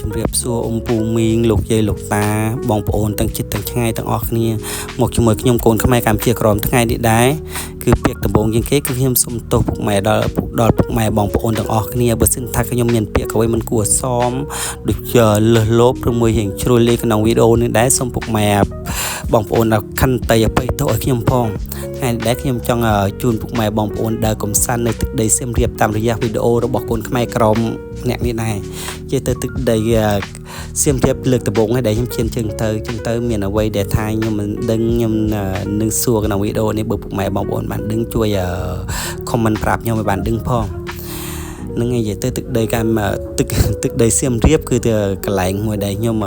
ជំរាបសួរអ៊ំពូមីងលោកយាយលោកតាបងប្អូនទាំងជិតទាំងឆ្ងាយទាំងអស់គ្នាមកជាមួយខ្ញុំកូនខ្មែរកម្ពុជាក្រមថ្ងៃនេះដែរគឺពាក្យដំបូងជាងគេគឺខ្ញុំសូមទោសពុកម៉ែដល់ដល់ពុកម៉ែបងប្អូនទាំងអស់គ្នាបើសិនថាខ្ញុំមានពាក្យអ្វីមិនគួរសមដូចជាលើសលោបឬមួយរៀងជ្រុលលេក្នុងវីដេអូនេះដែរសូមពុកម៉ែបងប្អូនដល់ខន្តីអភ័យទោសឲ្យខ្ញុំផងថ្ងៃនេះដែរខ្ញុំចង់ជូនពុកម៉ែបងប្អូនដើរកំសាន្តនៅទឹកដីសៀមរាបតាមរយៈវីដេអូរបស់កូនខ្មែរក្រមអ្នកនេះដែរជាទៅទឹកដីសៀមរាបលើកដំបូងហើយដែលខ្ញុំឈានជើងទៅជើងទៅមានអ្វីដែលថាខ្ញុំមិនដឹងខ្ញុំនឹងសួរក្នុងវីដេអូនេះបើពុកម៉ែបងប្អូនបានដឹងជួយ comment ប្រាប់ខ្ញុំឲ្យបានដឹងផងនឹងនិយាយទៅទឹកដីកម្មទឹកទឹកដីសៀមរាបគឺទៅកន្លែងមួយដែលខ្ញុំ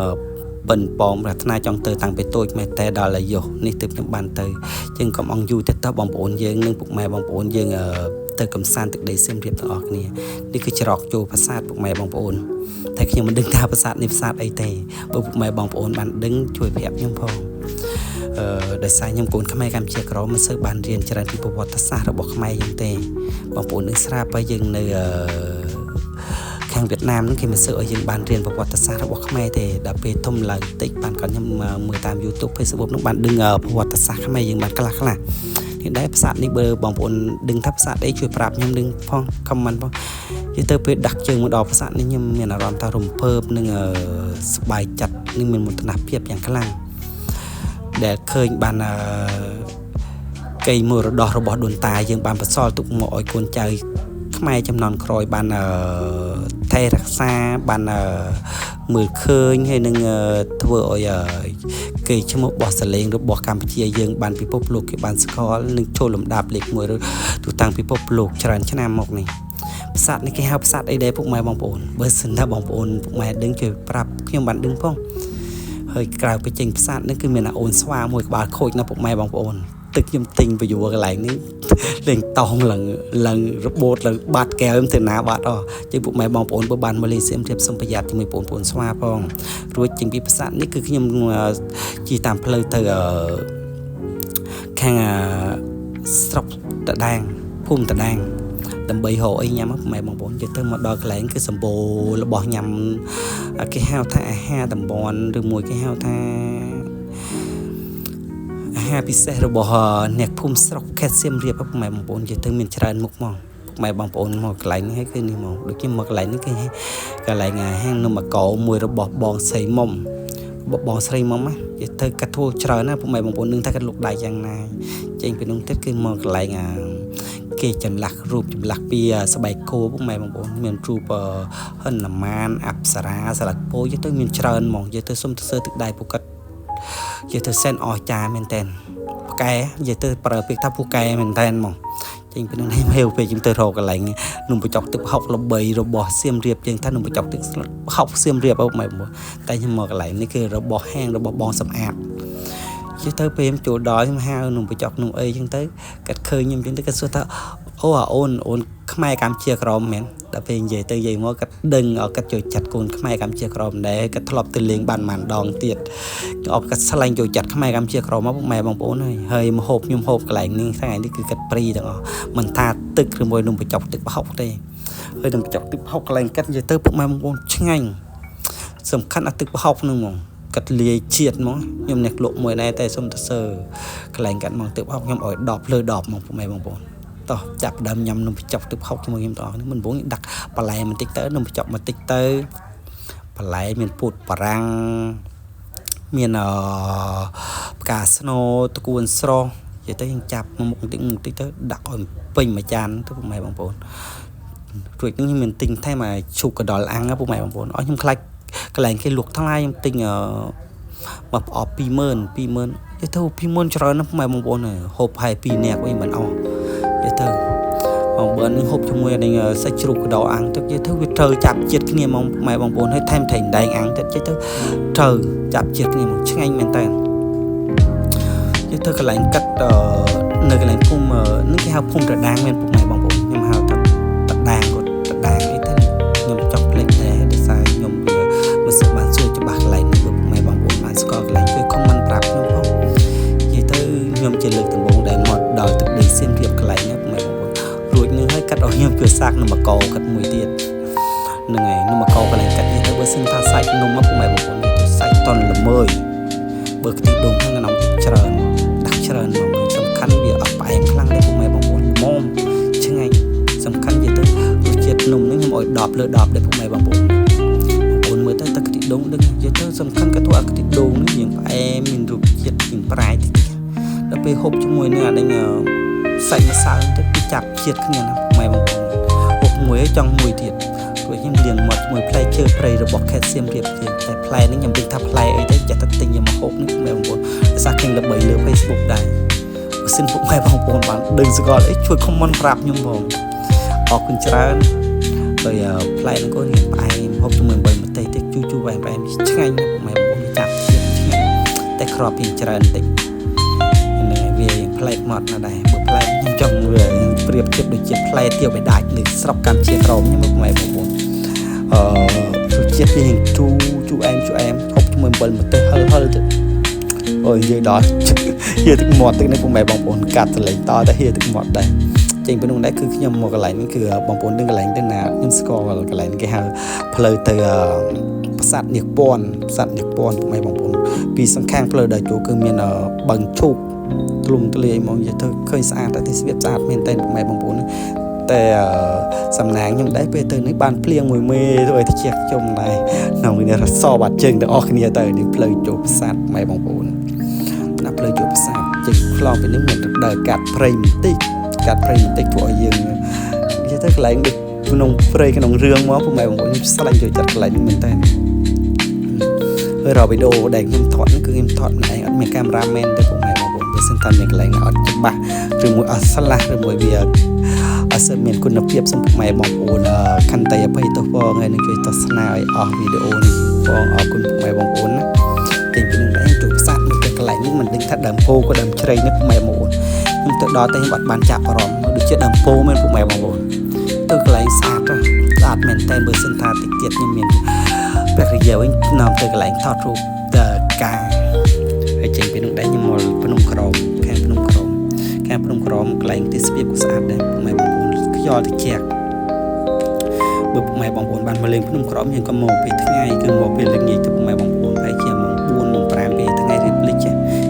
ប៉ិនប៉មប្រាថ្នាចង់ទៅតាំងពីតូចមែនតែដល់អាយុនេះទើបខ្ញុំបានទៅជាងកុំអង្គយូរទៅតោះបងប្អូនយើងនិងពុកម៉ែបងប្អូនយើងទៅកំសាន្តទឹកដីសៀមរាបទាំងអស់គ្នានេះគឺច្រកចូលប្រាសាទពុកម៉ែបងប្អូនតែខ្ញុំមិនដឹងថាប្រាសាទនេះប្រាសាទអីទេបើពុកម៉ែបងប្អូនបានដឹងជួយប្រាប់ខ្ញុំផងអឺដោយសារខ្ញុំកូនខ្មែរកម្ពុជាក្រមមិនសូវបានរៀនច្រើនពីប្រវត្តិសាស្ត្ររបស់ខ្មែរយើងទេបងប្អូននឹងស្រាប់ហើយយើងនៅអឺខាងវៀតណាមហ្នឹងគេមិនសូវឲ្យយើងបានរៀនប្រវត្តិសាស្ត្ររបស់ខ្មែរទេដល់ពេលធំឡើងតិចបានគាត់ខ្ញុំមើលតាម YouTube Facebook ហ្នឹងបានដឹងប្រវត្តិសាស្ត្រខ្មែរយើងបានខ្លះខ្លះនេះដែរប្រាសាទនេះបើបងប្អូនដឹងថាប្រាសាទអីជួយប្រាប់ខ្ញុំដឹងផង comment ផងនិយាយទៅពេលដាក់ជើងមកដល់ប្រាសាទនេះខ្ញុំមានអារម្មណ៍ថារំភើបនិងសប្បាយចិត្តនិងមានមោទនភាពយ៉ាងខ្លាំងដែលឃើញបានអឺកេរមរតករបស់ដូនតាយើងបានបន្សល់ទុកមកឲ្យកូនចៅខ្មែរចំនួនក្រោយបានថែរក្សាបានមើលឃើញហើយនឹងធ្វើឲ្យគេឈ្មោះបោះសលេងរបស់កម្ពុជាយើងបានពិភពលោកគេបានស្គាល់និងចូលលំដាប់លេខ1ទូតាំងពិភពលោកច្រើនឆ្នាំមកនេះប្រាសាទនេះគេហៅប្រាសាទអីដែរពុកម៉ែបងប្អូនបើសិនថាបងប្អូនពុកម៉ែដឹងជួយប្រាប់ខ្ញុំបានដឹងផងហើយក្រៅពីចេញប្រាសាទនេះគឺមានអាអូនស្វាមួយក្បាលខូចណាពុកម៉ែបងប្អូនទឹកខ្ញុំទិញពយួរកន្លែងនេះលេងតោងឡើងឡើងរបូតឡើងបាត់កែវខ្ញុំទៅណាបាត់អស់ជាងពុកម៉ែបងប្អូនបើបានមកលេងសៀមរាបសូមប្រយ័ត្នជាមួយបងប្អូនស្វាផងរួចចេញពីប្រាសាទនេះគឺខ្ញុំជិះតាមផ្លូវទៅខាងស្រុកតដាងភូមិតដាងដើម្បីរកអីញ៉ាំពុកម៉ែបងប្អូននិយាយទៅមកដល់កន្លែងគឺសម្បូររបស់ញ៉ាំគេហៅថាអាហារតំបន់ឬមួយគេហៅថាអាហារពិសេសរបស់អ្នកភូមិស្រុកខេត្តសៀមរាបពុកម៉ែបងប្អូននិយាយទៅមានច្រើនមុខមកពុកម៉ែបងប្អូនមកកន្លែងនេះហើយគឺនេះមកដូចជាមកកន្លែងនេះគឺកន្លែងហាងនំអាកោមួយរបស់បងស្រីមុំបងស្រីមុំណានិយាយទៅកាត់ធ្វើច្រើនណាពុកម៉ែបងប្អូននឹងថាកាត់លុកដៃយ៉ាងណាចេញពីនោះទៀតគឺមកកន្លែងអាគេចម្លាក់រូបចម្លាក់ពីស្បែកគោពុកម៉ែបងប្អូនមានរូបហនុមានអប្សរាស្លាកពោនិយាយទៅមានច្រើនហ្មងនិយាយទៅសុំទៅសើទឹកដៃពួកគាត់និយាយទៅសែនអស្ចារ្យមែនតើផ្កែនិយាយទៅប្រើពាក្យថាពូកែមែនតើហ្មងចេញពីនោះនេះហេវពេកខ្ញុំទៅរកកន្លែងនំបញ្ចុកទឹកហុកល្បីរបស់សៀមរាបជាងថានំបញ្ចុកទឹកហុកសៀមរាបពុកម៉ែបងតែខ្ញុំមកកន្លែងនេះគឺរបស់ហាងរបស់បងសំអាតជិះទៅពេលខ្ញុំចូលដល់ខ្ញុំហៅនំបញ្ចុកនំអីចឹងទៅគាត់ឃើញខ្ញុំចឹងទៅគាត់សួរថាអូអាអូនអូនខ្មែរកម្ពុជាក្រមមែនដល់ពេលនិយាយទៅនិយាយមកគាត់ដឹងគាត់ចូលចិត្តកូនខ្មែរកម្ពុជាក្រមដែរគាត់ធ្លាប់ទៅលេងបានប៉ុន្មានដងទៀតអបគាត់ស្លែងចូលចិត្តខ្មែរកម្ពុជាក្រមមកពុកម៉ែបងប្អូនហើយហើយមកហូបខ្ញុំហូបកន្លែងនេះថ្ងៃនេះគឺគាត់ព្រីទាំងអស់មិនថាទឹកឬមួយនំបញ្ចុកទឹកប្រហុកទេហើយនំបញ្ចុកទឹកប្រហុកកន្លែងគាត់និយាយទៅពុកម៉ែបងប្អូនឆ្ងាញ់សំខាន់អាទឹកប្រហុកហ្នឹងហ្មងកាត់លាយជាតិហ្មងខ្ញុំអ្នកលក់មួយដែរតែសុំទៅសើកន្លែងកាត់ហ្មងទឹកប្រហុកខ្ញុំឲ្យ10លើ10ហ្មងពុកម៉ែបងប្អូនតោះចាប់ដើមញ៉ាំនំបញ្ចុកទឹកប្រហុកជាមួយខ្ញុំទាំងអស់នេះមិនបងដាក់បន្លែបន្តិចទៅនំបញ្ចុកបន្តិចទៅបន្លែមានពោតបារាំងមានអផ្កាស្នូតកួនស្រស់និយាយទៅយើងចាប់មកមុខបន្តិចបន្តិចទៅដាក់ឲ្យពេញមួយចានទៅពុកម៉ែបងប្អូនរួចនឹងខ្ញុំមានទិញថែមឈូកកដលអាំងពុកម៉ែបងប្អូនអស់ខ្ញុំខ្លាចកន្លែងគេលក់ថ្លៃខ្ញុំទិញមកប្រអប់20000 20000និយាយទៅ20000ច្រើនណាស់ពុកម៉ែបងប្អូនហូបហើយ2នាក់វិញមិនអស់និយាយទៅបងបើនឹងហូបជាមួយនឹងសាច់ជ្រូកកដោអាំងទឹកនិយាយទៅវាត្រូវចាប់ជាតិគ្នាមកម៉ែបងប្អូនហើយថែមត្រីដែងអាំងទឹកនិយាយទៅត្រូវចាប់ជាតិគ្នាមកឆ្ងាញ់មែនតើនិយាយទៅកន្លែងកាត់នៅកន្លែងភូមិនឹងគេហៅភូមិត្រដាងមែនពុកម៉ែបងប្អូនខ្ញុំហៅថាត្រដាងគាត់ត្រដាងអីទៅខ្ញុំចង់ភ្លេចដែរដោយសារខ្ញុំវាមិនសូវបានសួរច្បាស់កន្លែងនេះបើពុកម៉ែបងប្អូនបានស្គាល់កន្លែងជួយ comment ប្រាប់ខ្ញុំផងនិយាយទៅខ្ញុំជាលើកដំបូងដែលមកដល់ទឹកដីសៀមរាបកន្លែងនេះពុកម៉ែបងប្អូនរួចនឹងហើយកាត់ឲ្យខ្ញុំជួយសាកនំអាកោកាត់មួយទៀតហ្នឹងហើយនំអាកោកន្លែងកាត់នេះទៅបើសិនថាសាច់ ច់នំមកពុកម៉ែបងប្អូនទៅសាច់តន់ល្មើយបើខ្ទិះដូងហ្នឹងក្នុងទឹកច្រើនដាក់ច្រើនហ្មងសំខាន់វាអត់ផ្អែមខ្លាំងទេពុកម៉ែបងប្អូនល្មមឆ្ងាញ់សំខាន់និយាយទៅរសជាតិនំហ្នឹងខ្ញុំឲ្យ10លើ10ដែរពុកម៉ែបងប្អូនបងប្អូនមើលទៅទឹកខ្ទិះដូងដឹងនិយាយទៅសំខាន់ក៏ធ្វើអាខ្ទិះដូងនេះយើងផ្អែមមានរសជាតិជាងប្រៃតិចដល់ពេលហូបជាមួយនឹងអានេះសាច់ម្សៅទៅពីចាប់ជាតិគ្នាណាពុកម៉ែបងប្អូនហូបមួយចង់មួយទៀតព្រោះខ្ញុំលាងមាត់ជាមួយផ្លែឈើព្រៃរបស់ខេត្តសៀមរាបជាងតែផ្លែនេះខ្ញុំដឹងថាផ្លែអីទៅចេះតែទិញយកមកហូបនេះពុកម៉ែបងប្អូនដោយសារឃើញល្បីលើ Facebook ដែរបើសិនពុកម៉ែបងប្អូនបានដឹងស្គាល់អីជួយ comment ប្រាប់ខ្ញុំផងអរគុណច្រើនហើយផ្លែហ្នឹងក៏រៀងផ្អែមហូបជាមួយអំបិលម្ទេសតិចជូរជូរផ្អែមផ្អែមឆ្ងាញ់ណាស់ពុកម៉ែបងប្អូនចាប់ជាតិឆ្ងាញ់តែក្របរៀងច្រើនតិចហ្នឹងហើយវារៀងប្លែកមាត់ណាស់ដែរបើប្លែកខ្ញុំចង់វាប្រៀបធៀបដូចជាផ្លែទាវបិដាច់នៅស្រុកកម្ពុជាក្រមខ្ញុំពុកម៉ែបងប្អូនអឺរសជាតិវារៀងជូរជូរអែមជូរអែមហូបជាមួយអំបិលម្ទេសហិលហិលទៅអូយនិយាយដល់ហៀទឹកមាត់ទឹកនេះពុកម៉ែបងប្អូនកាត់សលេងតតែហៀទឹកមាត់ដែរចេញពីនោះដែរគឺខ្ញុំមកកន្លែងនេះគឺបងប្អូនដឹងកន្លែងទៅណាខ្ញុំស្គាល់កន្លែងគេហៅផ្លូវទៅប្រាសាទនាគព័ន្ធប្រាសាទនាគព័ន្ធពុកម៉ែបងប្អូនពីសងខាងផ្លូវដល់ចូលគឺមានបឹងឈូកទ្លុំទលាយហ្មងនិយាយទៅឃើញស្អាតតែទេសភាពស្អាតមែនតើពុកម៉ែបងប្អូនតែសំណាងខ្ញុំដែរពេលទៅនេះបានភ្លៀងមួយមេធ្វើឲ្យតិចជុំដែរក្នុងនេះរសបាត់ជើងទាំងអស់គ្នាទៅនេះផ្លូវចូលប្រាសាទម៉ែបងប្អូនណាផ្លូវចូលប្រាសាទជិះខ្លងពីនេះមានដើរកាត់ព្រៃបន្តិចកាត់ព្រៃបន្តិចធ្វើឲ្យយើងនិយាយទៅកន្លែងដូចក្នុងព្រៃក្នុងរឿងមកពុកម៉ែបងប្អូនខ្ញុំស្លាញ់ចូលចិត្តកន្លែងនេះមែនតើហើយរកវីដេអូដែលខ្ញុំថតហ្នឹងគឺខ្ញុំថតម្នាក់ឯងអត់មានកាមេរ៉ាមែនទេពុកម៉ែបងប្អូនបើសិនថាមានកន្លែងណាអត់ច្បាស់ឬមួយអត់ស្លាស់ឬមួយវាអត់សូវមានគុណភាពសូមពុកម៉ែបងប្អូនខន្តីអភ័យទោសផងហើយនឹងជួយទស្សនាឲ្យអស់វីដេអូនេះផងអរគុណពុកម៉ែបងប្អូនណាចេញពីនឹងដែរចូលផ្សារមកទៅកន្លែងនេះមិនដឹងថាដើមពោក៏ដើមជ្រៃនេះពុកម៉ែបងប្អូនខ្ញុំទៅដល់តែខ្ញុំអត់បានចាប់អារម្មណ៍ដូចជាដើមពោមែនពុកម៉ែបងប្អូនទៅកន្លែងស្អាតស្អាតមែនតើបើសិនថាតិចទៀតខ្ញុំមានព្រះរិយាវិញនាំទៅកន្លែងថតរូបតកាហើយចេញពីនោះដែរខ្ញុំមកភ្នំក្រមខាងភ្នំក្រមខាងភ្នំក្រមកន្លែងទេសភាពក៏ស្អាតដែរពុកម៉ែបងប្អូនខ្យល់ត្រជាក់បើពុកម៉ែបងប្អូនបានមកលេងភ្នំក្រមយើងក៏មកពេលថ្ងៃគឺមកពេលល្ងាចទៅពុកម៉ែបងប្អូនប្រហែលជាម៉ោង4ម៉ោង5ពេលថ្ងៃរៀបលិច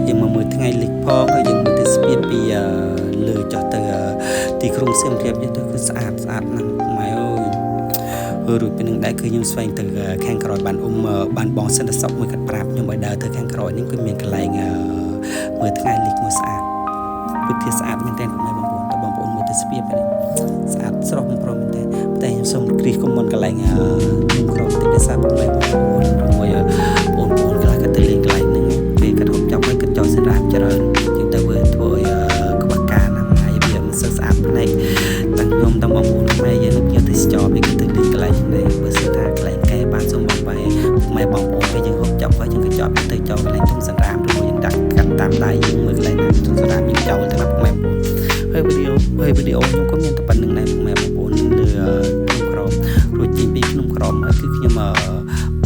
យើងមកមើលថ្ងៃលិចផងហើយយើងមើលទេសភាពពីលើចុះទៅទីក្រុងសៀមរាបយើងទៅគឺស្អាតស្អាតណាស់ពុកម៉ែអើយរួចពីនឹងដែរគឺខ្ញុំស្វែងទៅខាងក្រោយបានអ៊ំបានបងសិនតសុកមួយគាត់ប្រាប់ខ្ញុំឲ្យដើរទៅខាងក្រោយនេះគឺមានកន្លែងមើលថ្ងៃលិចមួយស្អាតពិតជាស្អាតមែនទែនពុកម៉ែបងប្អូនតើបងប្អូនមើលទេសភាពនេះស្អាតស្រស់បំព្រងមែនទែនតែខ្ញុំសូមគ្រីសកុំមុនកន្លែងខ្ញុំក្រមតិចដោយសារពុកម៉ែបងប្អូនឬមួយបងប្អូនខ្លះគាត់ទៅលេងកន្លែងហ្នឹងពេលគាត់ហូបចប់ហើយគាត់ចោលសម្រាប់ច្រើនជាងទៅវាធ្វើឲ្យខ្វះការណាស់វាមិនសូវស្អាតភ្នែកទាំងខ្ញុំទាំងបងប្អូនខ្មែរយើងនឹងភ្ញៀវទេសចរពេលគាត់ទៅលេងកន្លែងនេះបើសិនថាកន្លែងកែបានសូមបងបែពុកម៉ែបងប្អូនពេលយើងហូបចប់ហើយយើងក៏ចប់ទៅចោលកន្លែងធំសម្រាមឬមួយយើងដាក់កាត់តាមដៃយើងមើលកន្លែងណាធំសម្រាមយើងចោលទៅណាពុកម៉ែបងប្អូនហើយវីដេអូហើយវីដេអូខ្ញុំក៏មានតែប៉ុណ្្នឹងដែរពុកម៉ែបងប្អូនលើភ្នំក្រមរួចចេញពីភ្នំក្រមហើយគឺខ្ញុំ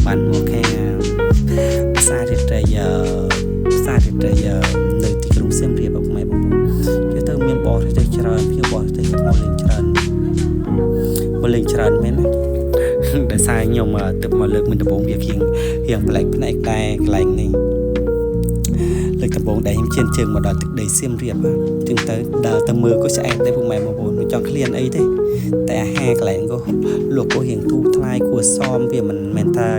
បានមកខាងផ្សាររាត្រីផ្សាររាត្រីនៅទីក្រុងសៀមរាបពុកម៉ែបងប្អូនជឿទៅមានបរទេសច្រើនភ្ញៀវបរទេសមកលេងច្រើនមកលេងច្រើនមែនណាដោយសារខ្ញុំទើបមកលើកមុនដំបូងវារៀងរៀងប្លែកភ្នែកដែរកន្លែងនេះលើកដំបូងដែលខ្ញុំឈានជើងមកដល់ទឹកដីសៀមរាបចឹងទៅដើរទៅមើលក៏ឆ្អែតដែរពុកម៉ែបងប្អូនមិនចង់ឃ្លានអីទេតែអាហារកន្លែងក៏លក់ក៏រៀងធូរថ្លៃគួរសមវាមិនមែនថា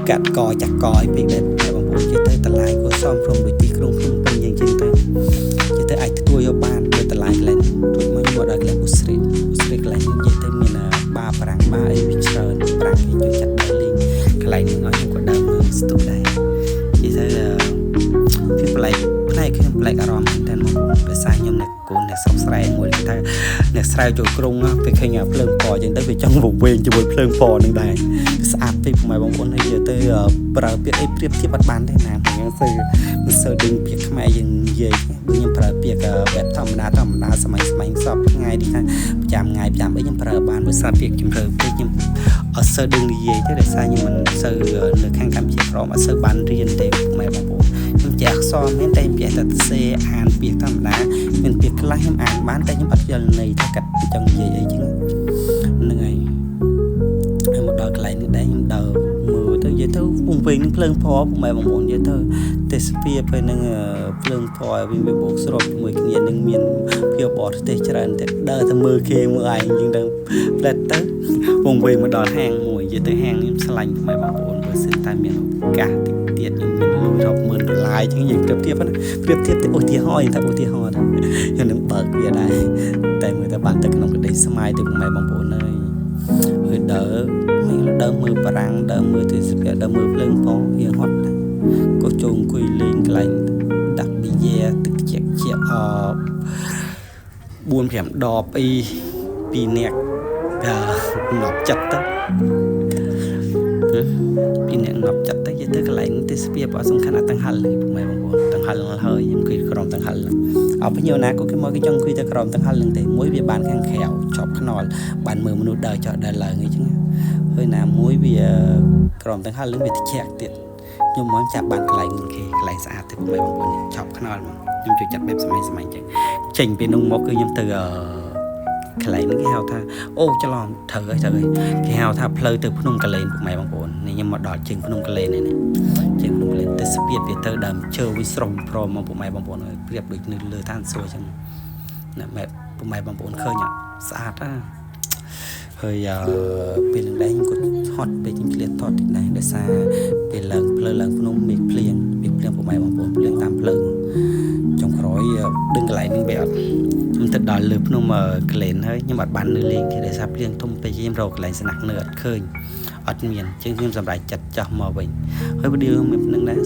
កាត់កចាក់កអីពេកដែរពុកម៉ែបងប្អូនជិះទៅតម្លៃគួរសមព្រមដូចទីក្រុងភ្នំពេញយើងចឹងទៅជិះទៅអាចទទួលយកបានលើតម្លៃកន្លែងរួចមកមកដល់កន្លែងអ៊ូស្រីអ៊ូស្រីកន្លែងនេះនិយាយទៅមានបាប្រាំងបាអីវាច្រើនប្រាំងគេចូលចិត្តដើរលេងកន្លែងហ្នឹងឲ្យខ្ញុំក៏ដើរមើលស្ទុះដែរនិយាយទៅវាប្លែកផ្នែកខ្ញុំប្លែកអារម្មណ៍មែនតើបងប្អូនដោយសារខ្ញុំអ្នកកូនអ្នកស្រុកស្រែមួយគេថាអ្នកស្រែចូលក្រុងពេលឃើញភ្លើងពណ៌ចឹងទៅវាចង់វង្វេងជាមួយភ្លើងពណ៌នឹងដែរស្អាតពេកពុកម៉ែបងប្អូនហើយនិយាយទៅប្រើពាក្យអីប្រៀបធៀបអត់បានទេណាខ្ញុំសូវមិនសូវដឹងពាក្យខ្មែរយើងនិយាយបើខ្ញុំប្រើពាក្យបែបធម្មតាធម្មតាសម័យសម័យសពថ្ងៃនេះថាប្រចាំថ្ងៃប្រចាំអីខ្ញុំប្រើបានបើសារពាក្យជំរឿពេកខ្ញុំអត់សូវដឹងនិយាយទេដោយសារខ្ញុំមិនសូវនៅខាងកម្ពុជាក្រមអត់សូវបានរៀនទេពុកម៉ែបងប្អូនខ្ញុំចេះអក្សរមែនតែខ្ញុំចេះតែសរសេរអានពាក្យធម្មតាមានពាក្យខ្លះខ្ញុំអានបានតែខ្ញុំអត់យល់ន័យថាគាត់ចង់និយាយអីចឹងហ្នឹងហើយហើយមកដល់កន្លែងនេះដែរខ្ញុំដើរមើ វែងនឹងភ្លើងពណ៌ពុកម៉ែបងប្អូននិយាយទៅទេសភាពហើយនឹងភ្លើងពណ៌ឲ្យវាបូកស្របជាមួយគ្នានឹងមានភាពបរទេសច្រើនតែដើរទៅមើលគេមើលឯងយើងទៅផ្លែតទៅវងវែងមកដល់ហាងមួយនិយាយទៅហាងនេះឆ្លាញ់ពុកម៉ែបងប្អូនបើសិនតែមានឱកាសតិចទៀតខ្ញុំមានលុយរាប់ម៉ឺនដុល្លារអញ្ចឹងយើងប្រៀបធៀបណាប្រៀបធៀបទៅឧទាហរណ៍យើងថាឧទាហរណ៍ថាខ្ញុំនឹងបើកវាដែរតែមើលទៅបានទៅក្នុងក្តីស្មៃទៅពុកម៉ែបងប្អូនអើយហើយដើរមិនដើរមើលបារាំងដើរមើលទេសភាពដើរមើលភ្លើងពណ៌រៀងហត់ដែរក៏ចូលអង្គុយលេងកន្លែងដាក់ប៊ីយ៉ែទឹកជាក់ជាអ4 5ដបអី2នាក់ដល់ងប់ចិត្តទៅពីរនាក់ងប់ចិត្តទៅនិយាយទៅកន្លែងទេសភាពអត់សំខាន់អាតង្ហិលនេះពុកម៉ែបងប្អូនតង្ហិលហើយខ្ញុំអង្គុយក្រោមតង្ហិលអត់ភ្ញៀវណាក៏គេមកគេចង់អង្គុយទៅក្រោមតង្ហិលហ្នឹងទេមួយវាបានខាងក្រៅជាប់ខ្នល់បានមើលមនុស្សដើរចុះដើរឡើងអីចឹងហើយណាមួយវាក្រោមតង្ហិលហ្នឹងវាត្រជាក់ទៀតខ្ញុំមកចាប់បានកន្លែងគេកន្លែងស្អាតទេពុកម៉ែបងប្អូនឆប់ខ្នល់ហ្មងខ្ញុំជួយចាត់បែបសម័យសម័យចឹងចេញពីនោះមកគឺខ្ញុំទៅកន្លែងហ្នឹងគេហៅថាអូច្រឡំត្រូវហើយត្រូវហើយគេហៅថាផ្លូវទៅភ្នំកលែនពុកម៉ែបងប្អូននេះខ្ញុំមកដល់ជើងភ្នំកលែននេះជើងភ្នំកលែនទេសភាពវាទៅដើមឈើវាស្រស់ព្រមមកពុកម៉ែបងប្អូនអើយប្រៀបដូចនៅលើឋានសួគ៌អញ្ចឹងណាម៉ែពុកម៉ែបងប្អូនឃើញអត់ស្អាតណាហើយពេលនឹងដែរខ្ញុំក៏ហត់ពេលខ្ញុំឆ្លៀតថតតិចដែរដោយសារពេលឡើងផ្លូវឡើងភ្នំមេឃភ្លៀងមេឃភ្លៀងពុកម៉ែបងប្អូនភ្លៀងតាមផ្លូវចុងក្រោយដឹងកន្លែងហ្នឹងបែបអត់ខ្ញុំទៅដល់លើភ្នំក្លែនហើយខ្ញុំអត់បាននៅលេងទេដោយសារភ្លៀងធំពេកខ្ញុំរកកន្លែងស្នាក់នៅអត់ឃើញអត់មានអញ្ចឹងខ្ញុំសម្រេចចិត្តចោះមកវិញហើយវីដេអូមានប៉ុណ្្នឹងដែរ។